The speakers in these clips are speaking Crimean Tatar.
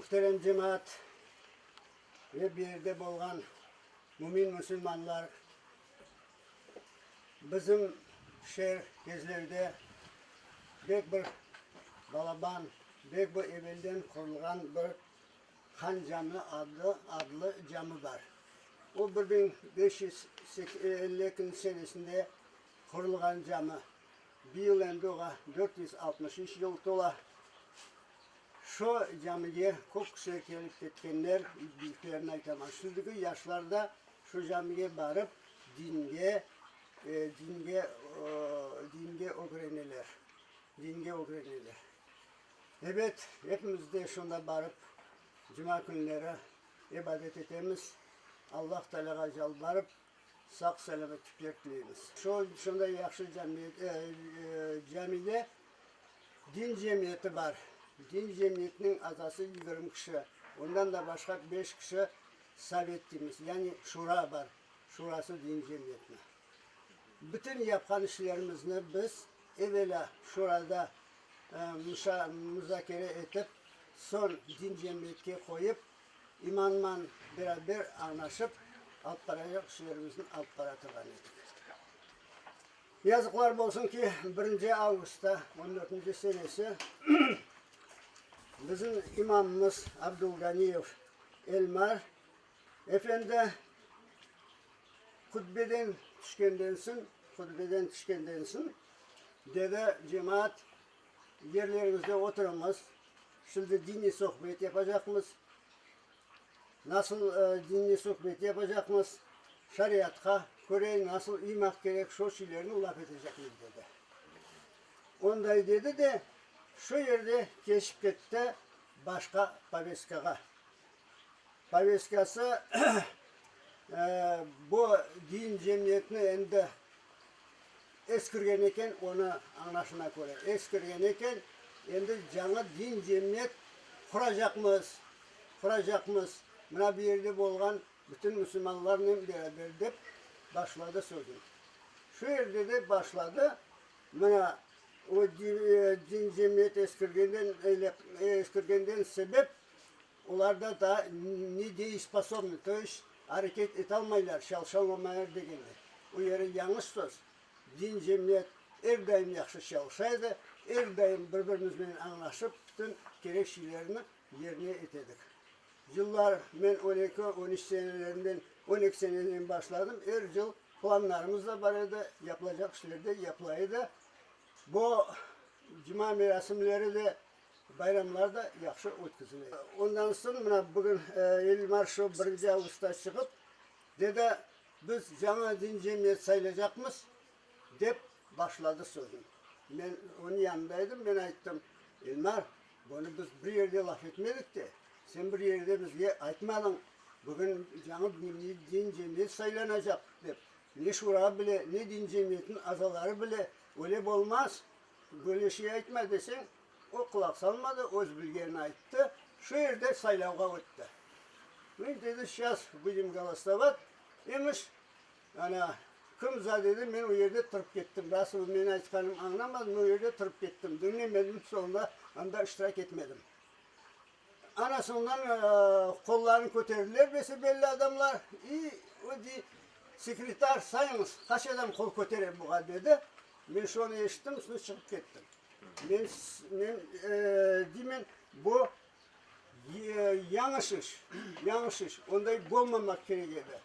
Muhterem cemaat ve bu yerde bolğan mümin musulmanlar, bizim şeer Kezlevde bek bir balaban, bek bir evelden qurulğan bir Han Cami adlı adlı cami bar. O 1552 senesinde qurulğan cami. Bir yıl endi oğa 463 yıl tola. Şu camige köp kişiler kelip ketkenler, büyüklerini aytaman. Şimdiki yaşlar da şu camige barıp dinge, dinge, dinge ögreneler, dinge ögreneler. Ebet, epimiz de şunda barıp cuma künleri ibadet etemiz, Allah Taalâğa yalvarıp, sağ-selâmetlikler tileymiz. Şu, şunday yahşı camide din cemiyeti bar. Din cemiyetiniñ azası 20 kişi, ondan da başqa beş kişi sovet deymiz, yani şura bar, şurası din cemiyetiniñ. Bütün yapqan işlerimizni biz evelâ şurada muzakere etip, soñ din cemiyetke qoyıp, imanman beraber añlaşıp alıp baracaq işlerimizni alıp bara turğan edik. Yazıqlar bolsun ki, birinci avgustta, on dörtünci senesi, bizim imamımız Abdulganiyev Elmar efendi hutbeden tüşkenden soñ, hutbeden tüşkenden soñ, dedi, Cemaat, yerleriñizde oturıñız, şimdi diniy sohbet yapacaqmız. Nasıl diniy sohbet yapacaqmız, şariatqa köre nasıl uymaq kerek, şu şeylerni laf etecekmiz, dedi. Onday dedi de, şu yerde keçip ketti başqa poveskağa. Povestkası bu din cemiyetini endi eskirgen eken, onı añlaşına köre eskirgen eken, endi yañı din cemiyet quracaqmız, quracaqmız, mına bu yerde bolğan bütün musulmanlarnen beraber dep başladı sözüni. Şu yerde de başladı, mına o din cemiyet eskirgenden, eskirgenden sebep, Olarda daa nedeyesposobnıy, to est areket etalmaylar, çalışalmamaylar degende. O yeri yañlış söz. Din cemiyet er daim yahşı çalışa edi, er daim bir-birimiznen añlaşıp, bütün kerek şeylerni yerine etedik. Yıllar, men on eki, on üç senelerinden, on eki seneden başladım, er yıl planlarımız da bar edi, yapılacaq işler de yapıla edi. Bu cuma merasimleri de Bayramlar da yahşı ötküzile. Ondan soñ mına bugün Elmar şu birinci avgustta çıqıp, dedi, biz yañı din cemiyet saylaycaqmız, dep başladı sözüni. Men onıñ yanında edim, men ayttım, Elmar, bunı biz bir yerde laf etmedik de, sen bir yerde bizge aytmadıñ, bugün yañı din cemiyet saylanacaq, dep. Ne şura bile, ne din cemiyetiniñ azaları bile, öyle bolmaz. Böyle şey aytma deseñ, o qulaq salmadı, öz bilgenini ayttı, şu yerde saylavğa ötti. Men dedi, şças budem golosovat, emiş, ana, kim za dedi, men o yerde turıp kettim, nasıl meni aytqanım añlamadım, men o yerde turıp kettim, diñlemedim, soñunda anda iştirak etmedim. Ana soñdan qollarını köterdiler bese-belli adamlar, i o dey, sekretar sayıñız, qaç adam qol kötere buğa dedi. Men şonı eşittim, soñ çıqıp kettim. Men, men deymen, bu yañış iş, yañış iş, onday bolmamaq kerek edi.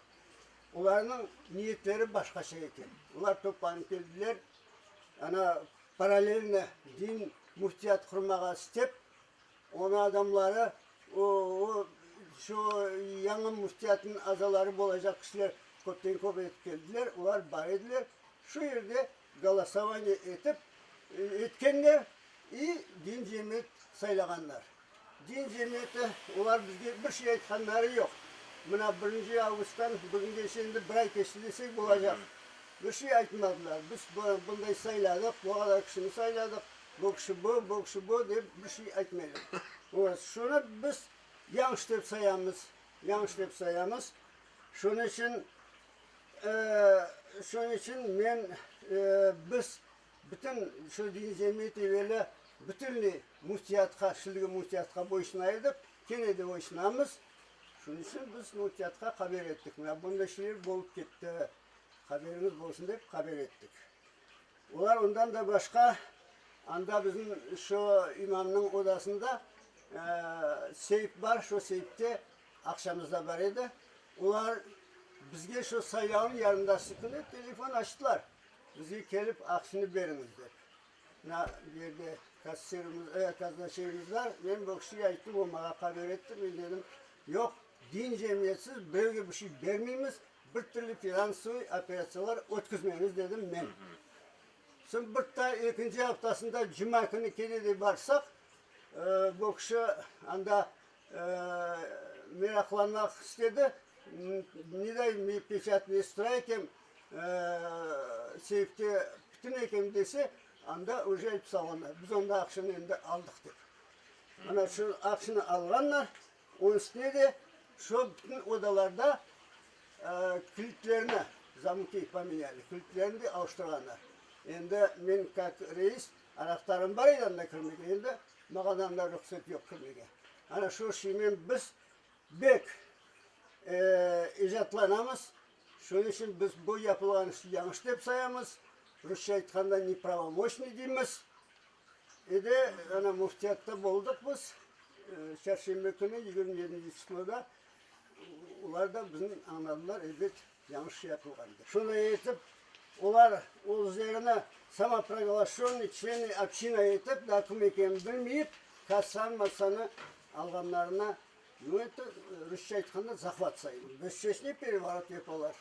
Olarnıñ niyetleri başqaça eken. Olar toplanıp keldiler, ana, paralelno din müftiyat qurmağa istep, Onıñ adamları, o, o, şu yañı müftiyatnıñ azaları bolacaq kişiler köpten-köp etip keldiler, olar bar ediler. Şu yerde golosovaniye etip, etkenler i din cemiyet saylağanlar. Din cemiyeti, olar bizge bir şey aytqanları yoq. Mına birinci avgusttan bugüngece endi bir ay keçti desek bolacaq. Bir şey aytmadılar. Biz bunday sayladıq, bu qadar kişini sayladıq. Bu kişi bu, bu kişi bu dep bir şey aytmaylar. O, şunı biz yañlış dep sayamız, yañlış dep sayamız. Şunıñ içün, şunıñ içün men, biz bütün şu diniy cemiyet evelâ bütünley müftiyatqa, şimdiki müftiyatqa boysuna edik. Kene de boysunamız. Şunıñ içün biz müftiyatqa haber ettik. Mına bunday şeyler bolıp ketti, haberiñiz bolsun dep haber ettik. Olar ondan da başqa anda bizim şu imamnıñ odasında seyf bar, şu seyfte aqçamız da bar edi. Olar bizge şu saylavnıñ yarındası künü telefon açtılar, bizge kelip aqçını beriñiz dep. Mına bu yerde kassirimiz, kaznaçeyimiz bar, men bu kişige ayttım, o maña haber etti, men dedim, yoq, din cemiyetsiz birevge bir şey bermeymiz, Bir türlü finansovıy operatsiyalar ötküzmemiz, dedim men. Soñ bir ta ekinci aftasında cuma künü kene de barsaq, bu kişi anda meraqlanmaq istedi, neday peçat nesi tura eken, seyfte bütün eken dese, anda uje aytıp salğanlar, biz onda aqşanı endi aldıq dep. Ana şu aqşanı alğanlar, Onıñ üstüne de şu bütün odalarda kilitlerni, zamki pomenyali, kilitlerni de avuştırğanlar. Endi men kak reis, anahtarım bar edi anda kirmege, endi maña anda ruhset yoq kirmege. Ana şu şeynen biz bek icatlanamız, şunıñ içün biz bu yapılğan işni yañlış dep sayamız, rusça aytqanda nepravomoçnıy deymiz. Edi, ana müftiyatta boldıq biz, çarşenbe künü, 27 çısloda, olar da bizni añladılar, ebet, yañlış şey yapılğan dep. Şunday etip, olar özlerini samoprogolaşönnıy çleny obşina etip, daa kim ekenini bilmeyip, kassanı-massanı alğanlarına, nu, eto, rusça aytqanda, zahvat sayılır. Biz çeşne perevorot yapalar.